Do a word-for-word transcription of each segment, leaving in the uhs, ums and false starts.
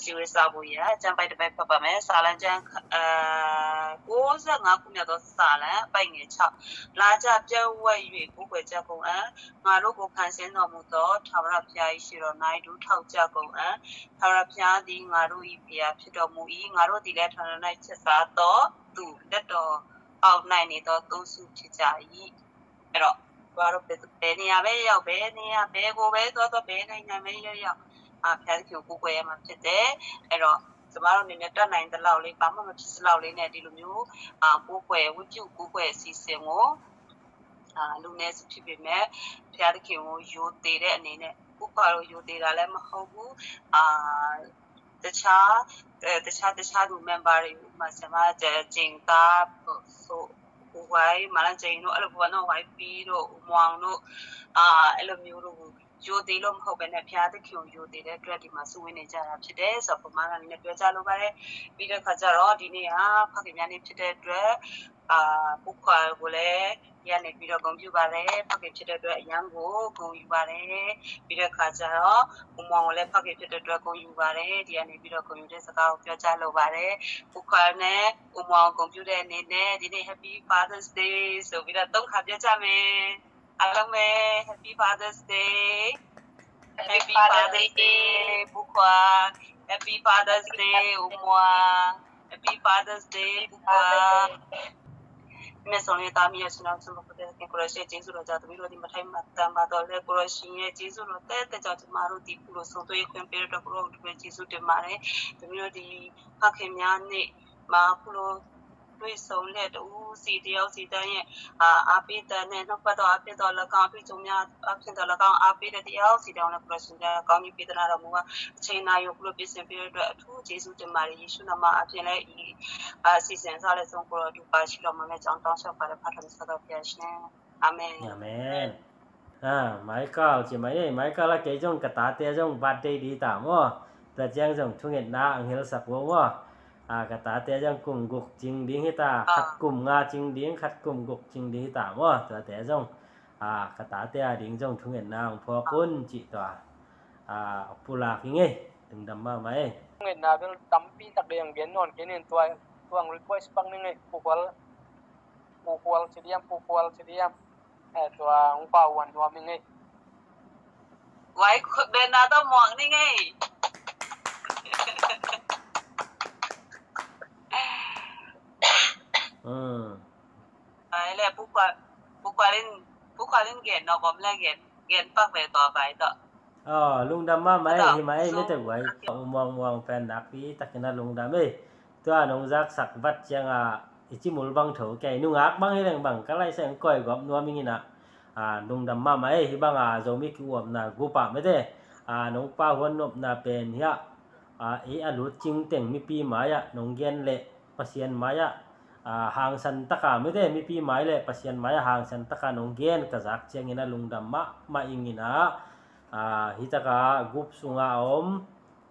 စည်းဝေးစားဖို့ရန် ကျမ်းပိုဒ်တစ်ပိုဒ်ဖတ်ပါမယ်။ စာလမ်းကျမ်း အဲ၊ ကိုးဆယ့်ငါးခုမြောက်သောစာလမ်း အပိုဒ်ငယ်ခြောက်။ လာကြ၊ ပြပ်ဝပ်၍ ကိုးကွယ်ကြကုန်အံ့။ ငါတို့ကို ဖန်ဆင်းတော်မူသော ထာဝရဘုရား၏ ခြေတော်၌ ဒူးထောက်ကြကုန်အံ့။ ထာဝရဘုရားသည် ငါတို့၏ ဘုရားဖြစ်တော်မူ၏။ ငါတို့သည်လည်း ထာဝရ၌ ချစ်စားသောသူ လက်တော်အောက်၌ နေသော သိုးစုဖြစ်ကြ၏။ အဲ့တော့ ကျမတို့ ဘယ်နေရာပဲရောက်၊ ဘယ်နေရာ၊ ဘယ်ကိုပဲသွားသွား၊ ဘယ်နိုင်ငံပဲရောက်ရောက်၊ အာ၊ ဘုရားသခင်ကို ကိုးကွယ်ရမှာဖြစ်တယ်။ အဲ့တော့ ကျမတို့အနေနဲ့ တတ်နိုင်သလောက်လေး၊ ဘာမှမဖြစ်သလောက်လေးနဲ့ ဒီလိုမျိုး၊ အာ၊ ကိုးကွယ်၊ ဝတ်ပြုကိုးကွယ်အစီအစဉ်ကို၊ အာ၊ လူနည်းစုဖြစ်ပေမဲ့ ဘုရားသခင်ကို ရိုသေတဲ့အနေနဲ့၊ ကိုးကွယ်လို့ ရိုသေတာလည်းမဟုတ်ဘူး။ အာ၊ တခြား၊ အဲ၊ တခြား၊ တခြားသူ member တွေ၊ ဥပမာ ဆရာမ ကျင်သား၊ ဆို၊ ကိုဝိုင်း၊ မလန်းကျင်တို့၊ အဲ့လိုပေါ့နော်၊ ဝိုင်းပီတို့၊ ဦးမောင်တို့၊ အာ၊ အဲ့လိုမျိုးတို့ကို ရိုသေလို့မဟုတ်ဘဲနဲ့ ဘုရားသခင်ကို ရိုသေတဲ့အတွက် ဒီမှာ စုဝေးနေကြတာဖြစ်တယ်ဆိုတော့ ပမာဏအနေနဲ့ ပြောကြားလိုပါတယ်။ ပြီးတဲ့အခါကျတော့ ဒီနေ့က ဖခင်များနေ့ဖြစ်တဲ့အတွက်၊ အာ၊ ကိုခွာကိုလည်း ဒီကနေပြီးတော့ ဂုဏ်ပြုပါတယ်။ ဖခင်ဖြစ်တဲ့အတွက် အရမ်းကို ဂုဏ်ယူပါတယ်။ ပြီးတဲ့အခါကျတော့ ဦးမောင်ကိုလည်း ဖခင်ဖြစ်တဲ့အတွက် ဂုဏ်ယူပါတယ်။ ဒီကနေပြီးတော့ ဂုဏ်ယူတဲ့စကားကို ပြောကြားလိုပါတယ်။ ကိုခွာနဲ့ ဦးမောင်ကို ဂုဏ်ပြုတဲ့အနေနဲ့ ဒီနေ့ Happy Father's Day ဆိုပြီးတော့ သုံးခါ ပြောကြမယ်။ အားလုံးပဲ Happy Father's Day. Happy Father's Day ကိုခွာ. Happy Father's Day ဦးမောင်. Happy Father's Day ကိုခွာ. မြတ်စွာဘုရား သား၊ မီးရရှင်တော် ဆုံးမကိုယ်တည်းသခင် ကိုရရှိ ကျေးဇူးတော်ကြောင့် သမီးတို့သည် မထိုက်မတန်ပါသော်လည်း ကိုရရှင်ရဲ့ ကျေးဇူးတော်သက်သက်ကြောင့် ကျမတို့သည် ခုလို ဆုံတွေ့ခွင့်ပေးတဲ့အတွက် ကိုရောကို ကျေးဇူးတင်ပါတယ်။ သမီးတို့သည် ဖခင်များနေ့မှာ ခုလို တွေ့ဆုံတဲ့ တစ်ဦးစီ တစ်ယောက်စီတိုင်းရဲ့ အာ၊ အားပေးသံနဲ့ နှုတ်ကပတ်တော်အားဖြင့်သော်လည်းကောင်း၊ အတွေ့အကြုံများအားဖြင့်သော်လည်းကောင်း၊ အားပေးတဲ့ တစ်ယောက်စီတိုင်းကိုလည်း ကိုရရှင်က ကောင်းကြီးပေးသနားတော်မူပါ။ အချိန်နာရီကို ခုလို ပြင်ဆင်ပေးတဲ့အတွက် အထူးကျေးဇူးတင်ပါတယ်။ ယေရှုနာမအားဖြင့်လည်း ဒီ၊ အာ၊ အစီအစဉ်အစလည်းဆုံး ကိုယ်တော် သူပါရှိတော်မူမယ့်အကြောင်း တောင်းလျှောက်ပါတယ်။ ဖခင်မြတ်စွာဘုရားရှင်။ အာမင်။ အာမင်။ အာ၊ Michael ကျင်မ Michael လၢ ကဲ zong ကတာတဲ zong birthday ဒီးတၢ် မ့ၢ်၊ တၢ် ကျင် zong ထူငှက်နၢ အင်ဟဲလ် စပ် ဝို မ့ၢ်၊ အာ၊ ကတာတဲ zong ကုမ် ဂုပ် ကျင် ဒိၣ် ဟံၣ် တၢ်၊ ခတ် ကုမ် ငါ ကျင် ဒိၣ်၊ ခတ် ကုမ် ဂုပ် ကျင် ဒိၣ် ဟံၣ် တၢ် မ့ၢ်၊ တၢ်တဲ zong အာ၊ ကတာတဲ အဒိၣ် zong ထူငှက်နၢ အင် ဖီ ကွၢ် ကျိ တၢ်၊ အာ၊ ပူၤလၢ် ကံ ငဲ ဒုၣ် ဒမ် မ မ အံၤ ထူငှက်နၢ ဘဲ တမ် ပံ တၢ် ဒိၣ် ယင် ဂဲၢ် နွံ ကံ နွံ တွၢ် တွၢ် request ပၢ် န့ၣ် ဂဲၢ် ပူၤ ကွၢ် ပူၤ ကွၢ် စံ ဒံ ယမ် ပူၤ ကွၢ် စံ ဒံ ယမ် အဲ၊ တွၢ် ဟူး ပၢ် ဝၢ် နွံ မ အံၤ ဂဲၢ် ဝဲ ခွဲး ဘဲ နၢ တၢ် မွင် န့ၣ် ဂဲၢ် အင်း အဲလဲၣ် ပူၤ ကွၢ် ပူၤ ကွၢ် လၢ ပူၤ ကွၢ် လၢ ဂဲၢ် နီၢ် ဘီ မ လဲၣ် ဂဲၢ် ဂဲၢ် ပၢ် ဘဲ တွၢ် ဘၣ် ဒီး အီၤ လူင် ဒမ် မ မ အံၤ ဟံး မ အံၤ မ့ၢ် တဝဲ အူ မွင် မွင် ပၢၢ် နၢ် ပံ တၢ် က့ၤ နၢ် လူင် ဒမ် အံၤ တွၢ် နုင် စၢၵ် စၢၵ် ဘၣ် ကျင် အံၤ စံၣ် မူလ် ဘၣ် ထိၣ် ကဲ နုင် အၢၣ် ဘၣ် ဟဲ လၢင် ဘၣ် ကလၢၢ် စဲၣ် ကွၢ် ဂီု နွံ မ အံၤ နၢ် လူင် ဒမ် မ မ အံၤ ဟံး ဘၣ် အီၤ ဇိုမီ က့ၤ အိၣ် နၢ် ဂုၢ် ပၢ် မ့ၢ် တၢ် နုင် ပၢ် ဟူ နုင် နၢ် ပၢၢ် နၢ် ဟံး အ အ့ အလူ ကျင် တၢ် မီး ပံ မ ယ နုင် ဂဲၢ် လဲၣ် ပသံၣ် မ ယ အာ၊ ဟၢင်သၢၣ် တၢ် က မ့ၢ် တၢ် မီး ပံ မ လဲၣ် ပသံၣ် မ ယ ဟၢင်သၢၣ် တၢ် က နုင် ဂဲၢ် ကစၢ် ကျင် အံၤ နၢ် လူင် ဒမ် မ မ အံၤ နၢ် အာ၊ ဟံး တၢ် က ဂုၢ် သုင် အ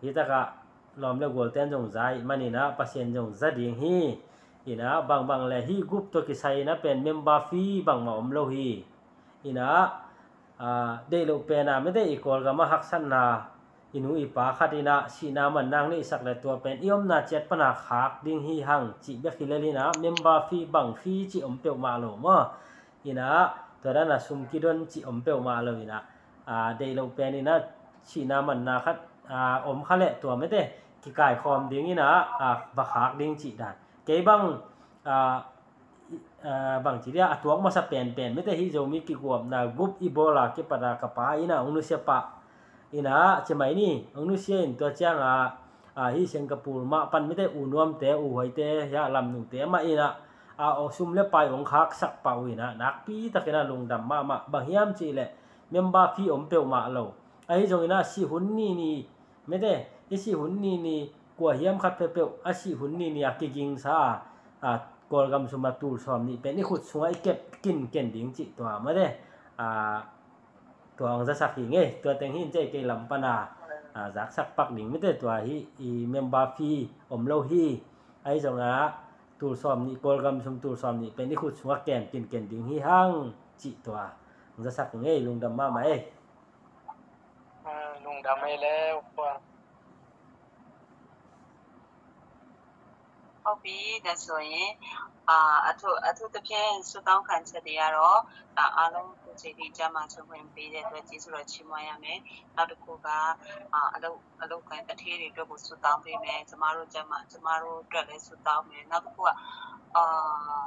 အိၣ် ဟံး တၢ် က လီၢ် လၢ ဂိုၣ် တၢ် နုင် စၢ် အံၤ မ နံၤ နၢ် ပသံၣ် နုင် စၢ် ဒိၣ် ဟံး အံၤ နၢ် ဘၣ် ဘၣ် လဲၣ် ဟံး ဂုၢ် တၢ် ကံး သၢ် အံၤ နၢ် ပၢၢ် member fee ဘၣ် မ အိၣ် လီၢ် ဟံး အံၤ နၢ် အာ၊ ဒ်သိး ပၢၢ် နၢ် မ့ၢ် တၢ် အံၤ ကိး ကမ ဟး သၢၣ် နၢ် အံၤ နူ အံၤ ပၢ် ခတ် အံၤ နၢ် သံၣ် နၢ် မၢ် နၢ် န့ၣ် သၢၣ် လဲၣ် တွၢ် ပၢၢ် အံၤ အိၣ် နၢ် ကၠဲး ပၢ် နၢ် ခး ဒိၣ် ဟံး ဟၢင် စံး ဘၣ် ခံ လဲၣ် လံ နၢ် member fee ဘၣ် fee စံး အိၣ် ပျဲၢ် မ လီၢ် မ အံၤ နၢ် တွၢ် ဒၣ် နၢ် သုမ်း ကံ ဒိၣ် စံး အိၣ် ပျဲၢ် မ လီၢ် အံၤ နၢ် အာ၊ ဒ်သိး ပၢၢ် အံၤ နၢ် သံၣ် နၢ် မၢ် နၢ် ခတ် အာ၊ အိၣ် ခတ် လဲၣ် တွၢ် မ့ၢ် တၢ် က့ၤ ကၢၢ် ခီၣ် ဒိၣ် အံၤ နၢ် အာ၊ ဘၣ် ခး ဒိၣ် စံး ဒၣ် ကဲ ဘၣ် အာ၊ အာ၊ ဘၣ် စံး ဒၣ် အတွၢ် မ သၢၣ် ပၢၢ် ပၢၢ် မ့ၢ် တၢ် ဟံး ဇိုမီ က့ၤ ဂုၢ် နၢ် ဂုၢ် အံၤ ဘီ လၢ် က့ၤ ပတၢ် ကပၤ အံၤ နၢ် အိၣ် နု သ့ၣ် ပၢ် အံၤ နၢ် ကၠဲး မ အံၤ နံၣ် အိၣ် နု သ့ၣ် အံၤ တွၢ် ကျင် အာ၊ အာ၊ ဟံး စ့ၣ်ကပူၤ မ ပၢၢ် မ့ၢ် တၢ် အူ နွံ တဲ အူ ဟွဲ တဲ ယ လမ် နူ တဲ မ အံၤ နၢ် အာ၊ အိၣ် သုမ်း လဲၣ် ပၢ် အိၣ် ခး သၢၣ် ပၢ် အံၤ နၢ် နၢ် ပံ တၢ် က့ၤ နၢ် လူင် ဒမ် မ မ ဘၣ် ဟံး ယမ် စံး လဲၣ် member fee အိၣ် ပျဲၢ် မ လီၢ် အံၤ ဇိုမီ နၢ် သံၣ် ဟုၣ် နံၣ် နံၣ် မ့ၢ် တၢ် အံၤ သံၣ် ဟုၣ် နံၣ် နံၣ် ကွၢ် ဟံး ယမ် ခတ် ပျဲၢ် ပျဲၢ် အသံၣ် ဟုၣ် နံၣ် နံၣ် အက့ၤ ကၠိင်ႇ သၢၣ် အာ၊ ကိး ကမ် သုမ်း မ တူၢ် သွမ်ႈ နံၣ် ပၢၢ် နံၣ် ခုၣ် သုင် အံၤ ကၠဲး ကၠိင်ႇ ကၠိင်ႇ ဒိၣ် စံး တွၢ် မ့ၢ် တၢ် အာ၊ တွၢ် အီၤ စၢၵ် သၢၣ် ဟံး ဂ့ၢ် တွၢ် တၢ် ဟံး ကၠဲး ကၠိင်ႇ လမ် ပၢ် နၢ် အာ၊ စၢၵ် သၢၣ် ပၢၵ်ႇ ဒိၣ် မ့ၢ် တၢ် တွၢ် ဟံး အံၤ member fee အိၣ် လီၢ် ဟံး အံၤ ဇိုမီ နၢ် တူၢ် သွမ်ႈ နံၣ် ကိး ကမ် သုမ်း တူၢ် သွမ်ႈ နံၣ် ပၢၢ် နံၣ် ခုၣ် သုင် အက့ၤ ကၠိင်ႇ ကၠိင်ႇ ဒိၣ် ဟံး ဟၢင် စံး တွၢ် အီၤ စၢၵ် သၢၣ် ဟံး ဂ့ၢ် လူင် ဒမ် မ မ အံၤ အဲ၊ လူင် ဒမ် မ အံၤ လဲၣ် ကွၢ် ဟုတ်ပြီ။ ဒါဆိုရင်၊ အာ၊ အထူး၊ အထူးသဖြင့် ဆုတောင်းခံချက်တွေကတော့၊ ဒါအားလုံး ကိုယ်ခြေထိကျန်းမာချွတ်ခွင့်ပေးတဲ့အတွက် ကျေးဇူးတော်ချီးမွမ်းရမယ်။ နောက်တစ်ခုက၊ အာ၊ အလုပ်၊ အလုပ်ကိုင်သူဌေးတွေအတွက်ကို ဆုတောင်းပေးမယ်။ ကျမတို့ကျန်းမာ၊ ကျမတို့အတွက်လည်း ဆုတောင်းမယ်။ နောက်တစ်ခုက၊ အာ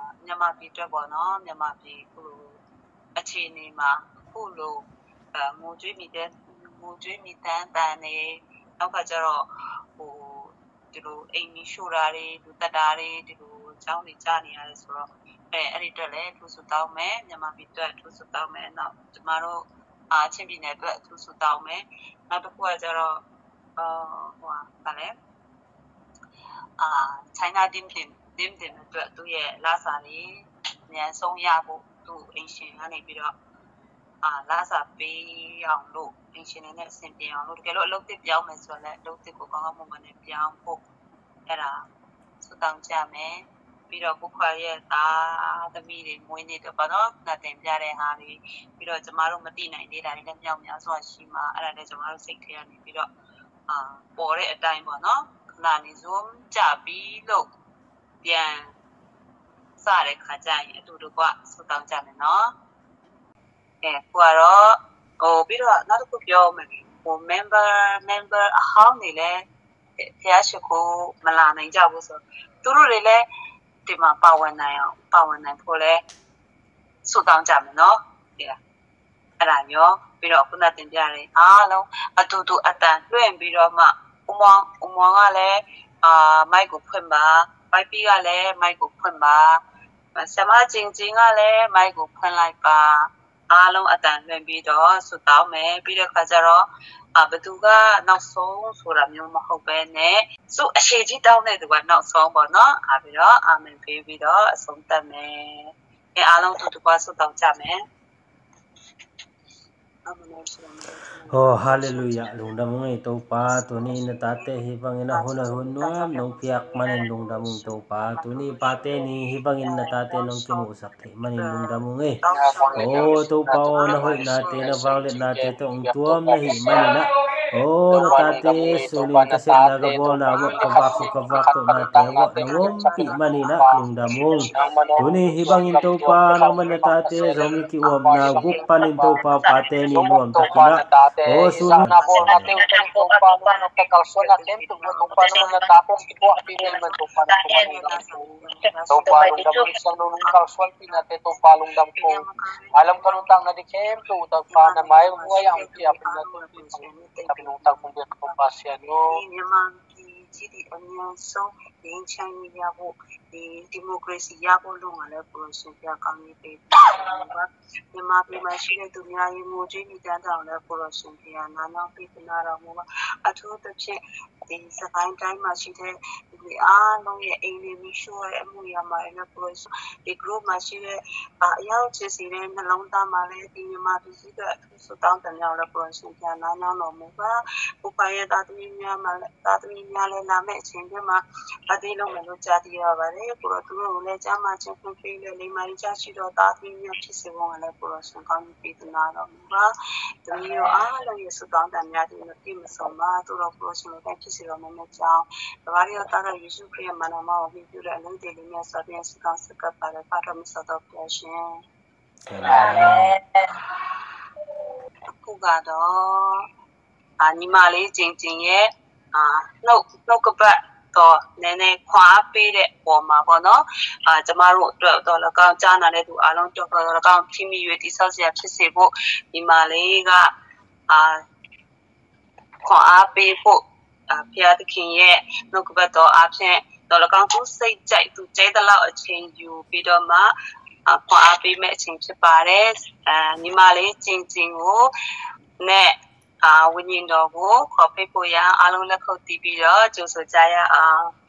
၊ မြန်မာပြည်အတွက်ပေါ့နော်။ မြန်မာပြည် အခုလို အခြေအနေမှာ အခုလို၊ အဲ၊ ငိုကြွေးမြည်တမ်း၊ ငိုကြွေးမြည်တမ်းသံတွေ၊ နောက်ခါကျတော့၊ ဟို၊ ဒီလို အိမ်မီးရှို့တာတွေ၊ လူသတ်တာတွေ၊ ဒီလိုအကြောင်းတွေ ကြားနေရတယ်ဆိုတော့၊ အဲ၊ အဲ့ဒီအတွက်လည်း အထူးဆုတောင်းမယ်။ မြန်မာပြည်အတွက် အထူးဆုတောင်းမယ်။ နောက်၊ ကျမတို့၊ အာ၊ ချင်းပြည်နယ်အတွက် အထူးဆုတောင်းမယ်။ နောက်တစ်ခုကကျတော့၊ အာ၊ ဟိုဟာ၊ ဘာလဲ၊ အာ၊ China Dim Dim၊ Dim Dim အတွက် သူ့ရဲ့လစာတွေ အမြန်ဆုံးရဖို့၊ သူ့အိမ်ရှင်ကနေပြီးတော့၊ အာ၊ လစာပေးအောင်လို့၊ အိမ်ရှင်တွေနဲ့ အဆင်ပြေအောင်လို့၊ တကယ်လို့ အလုပ်သစ်ပြောင်းမယ်ဆိုရင်လည်း အလုပ်သစ်ကို ကောင်းကောင်းမွန်မွန်နဲ့ ပြောင်းဖို့၊ အဲ့ဒါ ဆုတောင်းကြမယ်။ ပြီးတော့၊ ကိုခွာရဲ့သားသမီးတွေ မွေးနေ့အတွက်ပေါ့နော်၊ ခုနတင်ပြတဲ့ဟာတွေ၊ ပြီးတော့၊ ကျမတို့ မသိနိုင်သေးတာတွေလည်း မြောက်များစွာရှိမှာ၊ အဲ့ဒါလည်း ကျမတို့ စိတ်ထဲကနေပြီးတော့၊ အာ၊ ပေါ်တဲ့အတိုင်းပေါ့နော်။ ခုနနေ Zoom ကျပြီးလို့ ပြန်စတဲ့ခါကျရင် အတူတကွ ဆုတောင်းကြမယ်နော်။ အဲ၊ အခုကတော့၊ ဟို၊ ပြီးတော့ နောက်တစ်ခုပြောမယ်။ ဟို၊ member member အဟောင်းတွေလည်း ဘုရားရှိခိုး မလာနိုင်ကြဘူးဆိုတော့၊ သူတို့တွေလည်း ဒီမှာ ပါဝင်နိုင်အောင်၊ ပါဝင်နိုင်ဖို့လည်း ဆုတောင်းကြမယ်နော်။ အဲ၊ အဲ့ဒါရော၊ ပြီးတော့ ခုနတင်ပြတဲ့အားလုံး အတူတူ အသံလွှင့်ပြီးတော့မှ၊ ဦးမောင်၊ ဦးမောင်ကလည်း၊ အာ၊ မိုက်ကိုဖွင့်ပါ။ ပိုက်ပီကလည်း မိုက်ကိုဖွင့်ပါ။ ဆရာမကျင်ကျင်ကလည်း မိုက်ကိုဖွင့်လိုက်ပါ။ အားလုံး အသံလွှင့်ပြီးတော့ ဆုတောင်းမယ်။ ပြီးတဲ့အခါကျတော့၊ အာ၊ ဘယ်သူကနောက်ဆုံးဆိုတာမျိုး မဟုတ်ဘဲနဲ့၊ ဆုအရှည်ကြီးတောင်းတဲ့သူက နောက်ဆုံးပေါ့နော်။ အာ၊ ပြီးတော့ အာမင်ပေးပြီးတော့ အဆုံးသတ်မယ်။ အဲ၊ အားလုံး အတူတကွ ဆုတောင်းကြမယ်။ ဟော၊ ဟာလေလုယာ၊ lungdam ung ei Topa. Tuni na tate hih bangin a hun a hun nuam nong piak manin lungdam ung Topa. Tuni Pate ni hih bangin na tate nong kimuhsak theih manin lungdam ung ei. O Topa aw, na hoihnate, na vangliatnate tawh hong tuam na hih manin ah, o na tate sunin ka sepna, ka bawlna vawh, ka vak suk ka vak tohnate vawh nong ompih manin ah lungdam ung. Tuni hih bangin Topa, nangman na tate Zomi ki-uapna group panin Topa, Pate ni nuamtakin ah, o sun Topa, lungdam ung. Siang nung kalsuanpih nate Topa, lungdam ko. Malam ka nuntakna ding khempeuh Topa, na mai hong guai a hong kiapna tungpin, ka nuntak hong biak Topa Siang nung. ဒီမိုကရေစီရဖို့၊ ဒီမိုကရေစီရဖို့ လုပ်မှာလဲ ကိုယ်တော်ရှင်ဘုရား ကောင်းကြီးပေးပါ။ မြန်မာပြည်မှာရှိတဲ့သူများရဲ့ ငိုကြွေးမြည်တမ်းတာကိုလည်း ကိုယ်တော်ရှင်ဘုရား နားထောင်ပေးသနားတော်မူပါ။ အထူးသဖြင့် ဒီစစ်ကိုင်းတိုင်းမှာရှိတဲ့ လူတွေအားလုံးရဲ့ အိမ်တွေမီးရှို့တဲ့အမှုရာမှာလည်း ကိုယ်တော်ရှင်၊ ဒီ group မှာရှိတဲ့ အာ၊ အယောက်ချစ်စေတဲ့ နှလုံးသားမှာလည်း ဒီမြန်မာပြည်ကြီးအတွက် အထူးဆုတောင်းသံများကိုလည်း ကိုယ်တော်ရှင်ဘုရား နားထောင်တော်မူပါ။ ကိုယ်ပိုင်ရဲ့သားသမီးများမှာလည်း၊ သားသမီးများလည်း လာမယ့်အချိန်တွင်မှာ အသီးလုပ်မယ်လို့ ကြားသိရပါတယ်။ ကိုယ်တော်သူတို့ကိုလည်း ကျန်းမာခြင်း၊ ဖွံ့ဖြိုးရေးနဲ့ လိမ္မာရေးရရှိသော သားသမီးများ ဖြစ်စေဖို့ကလည်း ကိုယ်တော်ရှင် ကောင်းကြီးပေးသနားတော်မူပါ။ သမီးတို့အားလုံးရဲ့ ဆုတောင်းသံများသည် မပြည့်မစုံပါ။ သို့သော် ကိုယ်တော်ရှင်ကိုယ်တိုင် ဖြစ်စေတော်မူမည်ကြောင့်၊ တပါးတည်းသောသားတော် ယေရှုခရစ်ရဲ့ မင်္ဂလာမင်္ဂလာကို အမှီပြုလျက် အလုံးစုံလေးများစွာဖြင့် ဆုတောင်းဆက်ကပ်ပါတယ်။ ဖခင်တော် မြတ်စွာဘုရားရှင်။ အာမင်။ အခုကတော့၊ အာ၊ ညီမလေးကျင်ကျင်ရဲ့၊ အာ၊ နှုတ်၊ နှုတ်ကပတ်တော် နည်းနည်းခွန်အားပေးတဲ့အပေါ်မှာပေါ့နော်။ အာ၊ ကျမတို့အတွက်သော်လည်းကောင်း၊ ကြားနာတဲ့သူအားလုံးအတွက်သော်လည်းကောင်း၊ ထိမိ၍ တည်ဆောက်စရာဖြစ်စေဖို့ ညီမလေးက၊ အာ၊ ခွန်အားပေးဖို့၊ အာ၊ ဘုရားသခင်ရဲ့ နှုတ်ကပတ်တော်အားဖြင့်သော်လည်းကောင်း၊ သူစိတ်ကြိုက်၊ သူကြိုက်သလောက် အချိန်ယူပြီးတော့မှ၊ အာ၊ ခွန်အားပေးမယ့်အချိန် ဖြစ်ပါတယ်။ အာ၊ ညီမလေးကျင်ကျင်ကိုနဲ့၊ အာ၊ ဝိညာဉ်တော်ကို ခေါ်ဖိတ်ဖို့ရန် အားလုံး လက်ခုပ်တီးပြီးတော့ ကြိုဆိုကြရအောင်။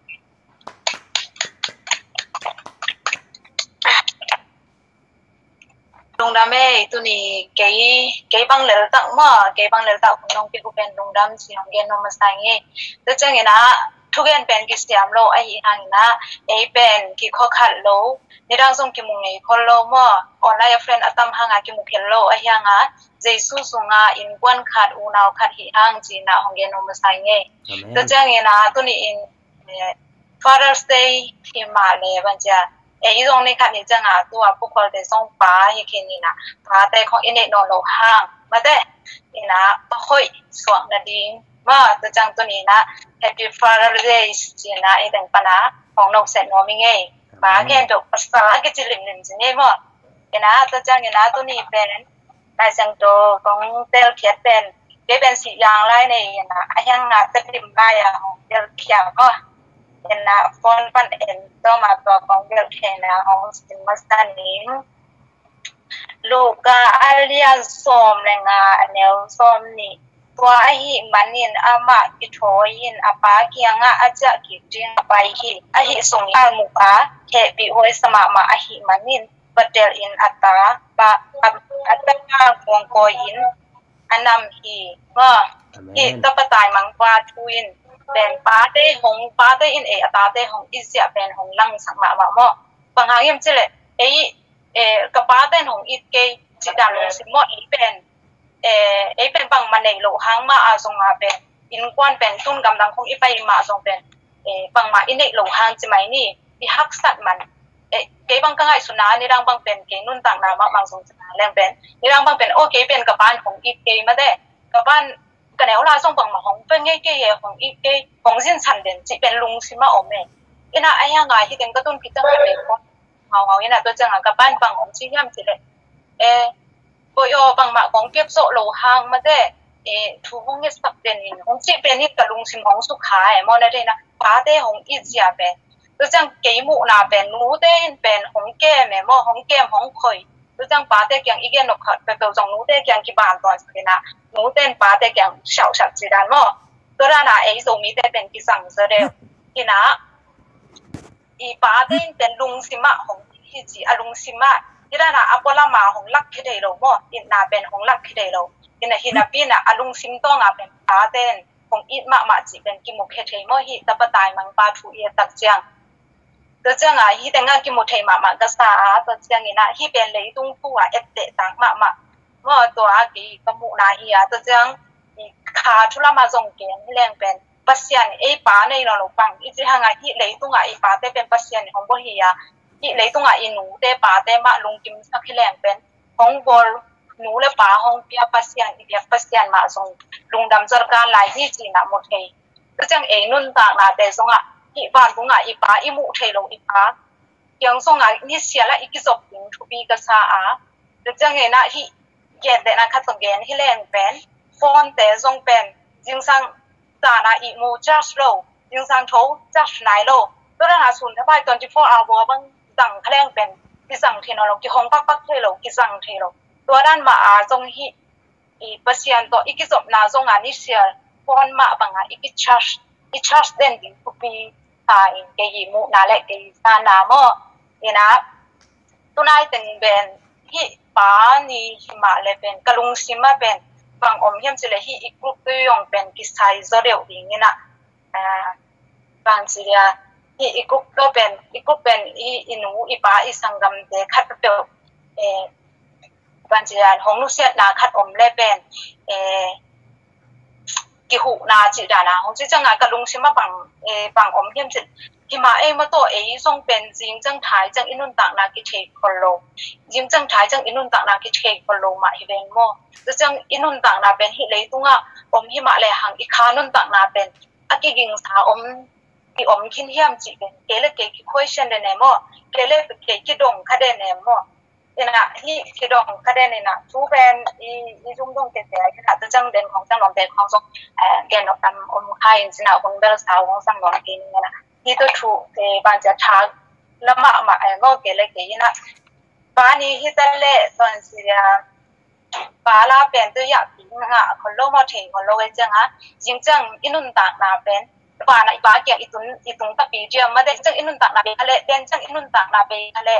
Lungdam ei. Tuni kei, kei bang leltak maw, kei bang leltak hun nong piak uh pen lungdam ci hong gen nuam masa ing ei. Tua ciangin ah, thugen pen kisiam lo ahih hangin ah, ei pen kikhua khat lo, nidang zong kimu ngei khol lo maw, online a friend a tam hangah kimu khin lo ahih hangah, Jesu sungah innkuan khat, unau khat hih hang ci-in ah hong gen nuam masa ing ei. Amen. Tua ciangin ah, tuni in, eh, Father's Day hi mah le, bang cia, ei zong ni khat ni ciang a, tua pukhualte zong pa hi khin ina, pate khong i neih nawn lo hang mate, ina, pa hoih suak nading ma, tua ciang tuni ina, Happy Father's Day ci ina, i teng pana hong nokset nuam i ngei. Pa, amen, khen tuk pasal a kici limlim ci ni maw. Ina, tua ciang ina, tuni pen Lai Siangtho kong telkhiat pen, kei pen si yang lai nei ina, a hiang a tedim lai a hong telkhiat maw. Ina, phone pan en tawm a tua kong telkhiat ina hong sim masa ning. Luka a lian sawm le nga, a neu sawm nih. Tua ahih manin amah kithawi in a pa kiangah a ciah kik ding a pai hi. Ahi sungin a muk a, hehpih huai sa mahmah ahih manin, va tel in a ta, pa, a, a ta kawngkawi in a nam hi. Maw, amen, hih tapa taimang pa thu in pen pate hong, pate in ei a tate hong it ziah pen hong langsak mahmah maw. Bang hang hiam cileh, ei, eh, ka pate in hong it kei cih dan lungsim maw, ei pen, eh, ei pen bangmah nei loh hang mah a zong a pen, innkuan pen tun gamdang khong i pai mah zong pen, eh, bangmah i neih loh hang ci mai ni, i haksat man. Eh, kei bang ka ngaihsutna a nidang bang pen kei nuntakna mahmah zong ci na leng pen, nidang bang pen, oh, kei pen ka pa in hong it kei mate, ka pa in ka neu lai zong bangmah hong pe ngei kei e, hong it kei, hong zinsan den cih pen lungsim a om e. Ina a hiang a hi teng ka tun khit ciang ka pen kong ngaungau ina, tua ciang a ka pa in bang hong ci hiam cileh, eh, Bawi aw, bangmah kong piak zawh lo hang mate, eh, thu hong ngetsak den in hong cih pen in ka lungsim hong sukha e maw, na deihna pate hong it zia pen. Tua ciang kei muhna pen nute in pen hong kem e maw, hong kem hong khoi. Tua ciang pate kiang i gen nop khat peuhpeuh zong nute kiang kiban tawn sak ina, nute in pate kiang siauhsak ci dan maw. Tua dan a ei Zomite pen kizang zaw deuh ina, i pate in pen lungsim ah hong hi ci, a lungsim ah hi dan a, a pualam a hong lak khia thei lo maw, itna pen hong lak khia thei lo. Ina hi napi in a lungsim tawng a pen pate in hong it mahmah cih pen kimu khia thei maw, hih tapa taimang pa thu i et tak ciang. Tua ciang a hi teng a kimu thei mahmah ka sa a, tua ciang ina hi pen leitung thu a etteh tak mahmah maw, tua a kei ka muhna hi a, tua ciang i kha thu lam a zong ken hi leng pen Pasian ei pa nei lo lo bang i ci hang a, hih leitung a i pate pen Pasian in hong bawl hi a, hih leitung a i nute pate mah lungkim sak hi leng pen hong bawl nu le pa hong pia Pasian, i biak Pasian mah zong lungdam zawh kan lai hi cih na mu thei. Tua ciang ei nuntaknate zong a, hih vantung a i pa, i muh thei lo i pa kiang zong a nisial a i kizop ding thupi ka sa a. Tua ciang ina hih gentehna khat zong gen hi leng pen, phone te zong pen zingsang zan a ihmu charge lo, zingsang tho charge nai lo. Tua dan a sun thapai twenty four hour bang zang kha leng pen kizang thei nawn lo, kihong pakpak thei lo, kizang thei lo. Tua dan mah a zong hih i Pasian tawh i kizopna zong a nisial phone mah bang a i kicharge, i charge den ding thupi sa in kei i muhna le kei i sana maw. Ina tunai teng pen hih pa ni hi mah le pen ka lungsim ah pen bang om hiam cileh hih i group tu zong pen kisai zaw deuh ding ina, ah, bang ci dia, hih i group tu pen, i group pen i, i nu i pa i sanggamte khat peuh, eh, bang ci dia hong nusiatna khat om le pen, eh, kihuhna cih dan a hong ci ciang a ka lungsim ah bang, eh, bang om hiam cih hi mah, ei maw tawh ei zong pen zing ciang thai ciang i nuntakna kithei khol lo, zing ciang thai ciang i nuntakna kithei khol lo mah hi ven maw. Tua ciang i nuntakna pen hih leitung ah om hi mah le hang i kha nuntakna pen a kigingsa om, i om khin hiam cih pen kei le kei ki question den e maw, kei le kei kidong kha den e maw. Ina hih kidong kha den ina thu pen i, i zum dong tete a ina tua ciang den khong ciang lawmte khong zong, eh, gen nop tam om kha in cina hun bel sau khong sang lawm kei ni ina hih tua thu, eh, bang cia thak na mahmah e maw, kei le kei ina pa ni hi ta le tuan si dia, pa la pen tu ya pi nga khol lo maw, thei khol lo e ciang a, zing ciang i nuntakna pen van a i pa kiang i tun, i tung takpi diam mate, ciang i nuntakna pen kha le, den ciang i nuntakna pen kha le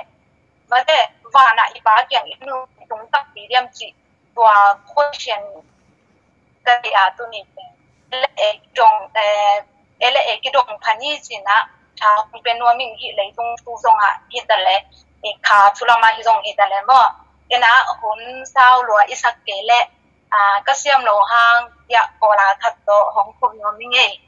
mate, van a i pa kiang i nun, i tung takpi diam cih tua question ka ti a tuni pen. Ele e kidong, eh, ele e kidong phan hi cina, tha hong pen nuam ing hih leitung thu zong a hi ta le, i kha thu lam a hi zong hi ta le maw. Ina hun sau lua i sak kei le, ah, ka siam lo hang, ya ko la khat tawh hong khum nuam ing ei.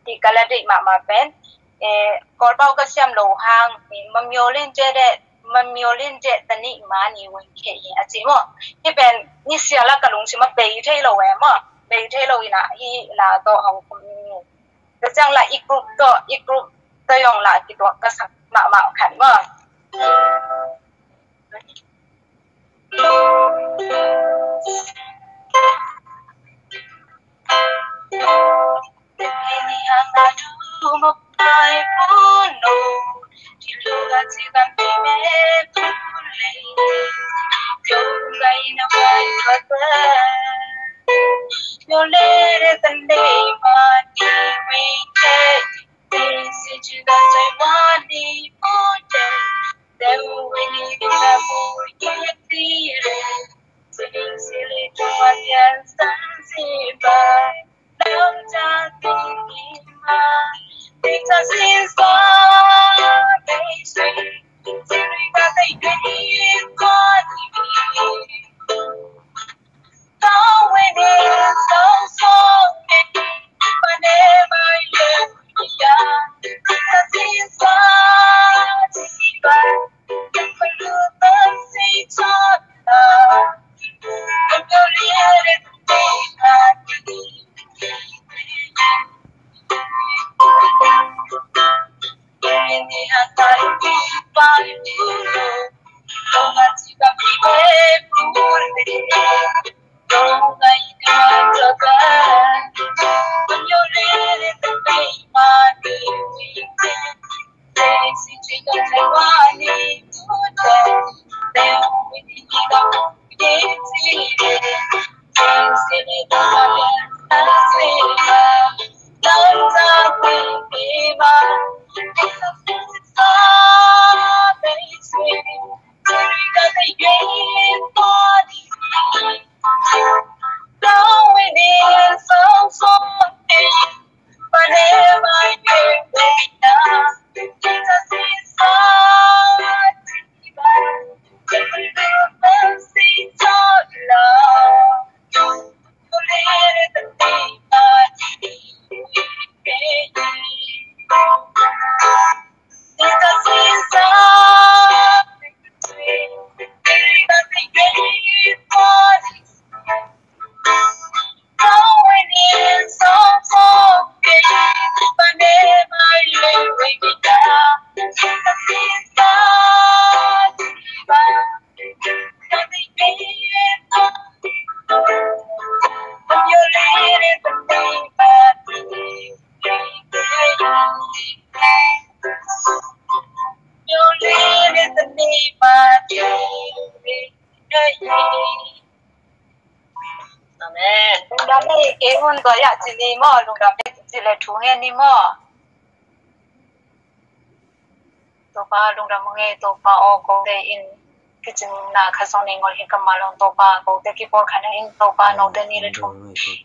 Hi ka la deih mahmah pen, eh, Kawlpau ka siam lo hang, eh, mamiolin jede, mamiolin je tani mani wing khe hi a ci maw. Hi pen ni sia la ka lungsim a bei thei lo e maw. Bei thei lo ina hi la to hong kum ni. Ka siang la i group to, i group to yong la ki to ka sak ma ma khan maw. Amen. Lungdam ei, kei hun tua ya ci ni maw, lungdam ei ci le thu ngen ni maw. Topa lungdam nge, Topa aw, kote in kicing na kha zong nei ngol hi kammal ong Topa, kote kipawl kha na in Topa, note ni le thu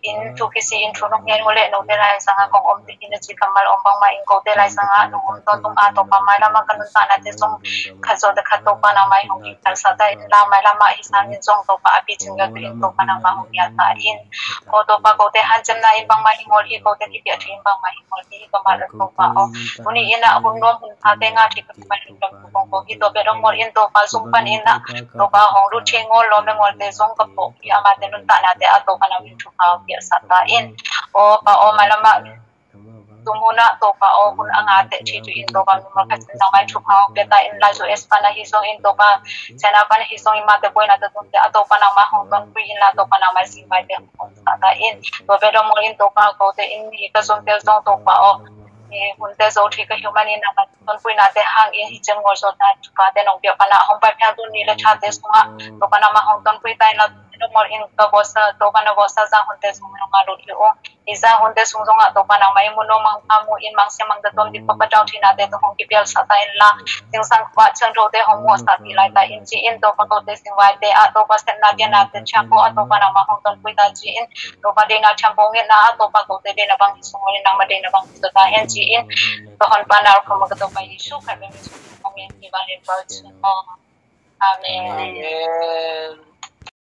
in thu kisi in thu nong ngen ngol le note lai sanga kong om te hi na ci kammal ong bangma in kote lai sanga nong om to tung a Topa mai lama ka nun ta na te zong kha zo te kha Topa na mai hong hi kal sa ta in la mai lama hi sang in zong Topa a pi cing ga tu in Topa na ma hong ya ta in ko Topa kote han cem na in bangma hi ngol hi kote kipia thu in bangma hi ngol hi kammal ong Topa aw. Tuni in a hun nuam hun pha te nga thei ka pi man lungdam thu kong ko hi Topa dong ngol in Topa zung pan in a Topa hong lut thei ngol lom le ngol te zong ka pok hi ama te nun ta na te a Topa na min thu pha pia sa ta in. O pa o ma lama tum hun a Topa o hun a nga te thei tu in Topa mi mol kha cin nang mai thu pha pia ta in la U S pan a hi zong in Topa China pan a hi zong in ma te boina te tum te a Topa nang ma hong ton pui in la Topa nang mai sing mai te hong sa ta in. Topa dong ngol in Topa kote in hi ka zong te zong Topa o. Ni hun te zo thei ka hiu man in nang ma ton pui na te hang in hi cem ngol zo ta Topa te nong pia pan a hong pai phial tu ni le tha te sunga Topa nang ma hong ton pui ta in la Topa dong ngol in ka vosa Topa na vosa za hun te zong nang ma lut hi ung. Iza hun te sung zong a Topa nang mai mu no mang pa mu in mang sia mang da tuam dik pa pa dau thina te to hong kipial sa ta in la. Sing sang khuwa chang tho te hong mu sa ti lai ta in ci in Topa kote sing vai te a Topa sen na dia na te chang ko a Topa nang ma hong ton pui ta ci in Topa de na chang ko nge na a Topa kote de na bang hi sung in nang ma de na bang hi ta hen ci in. Topa hon pa na ko ma ka Topa Yesu Khrist bang hi sung hong in hi bang in pa ci. Amen. Amen.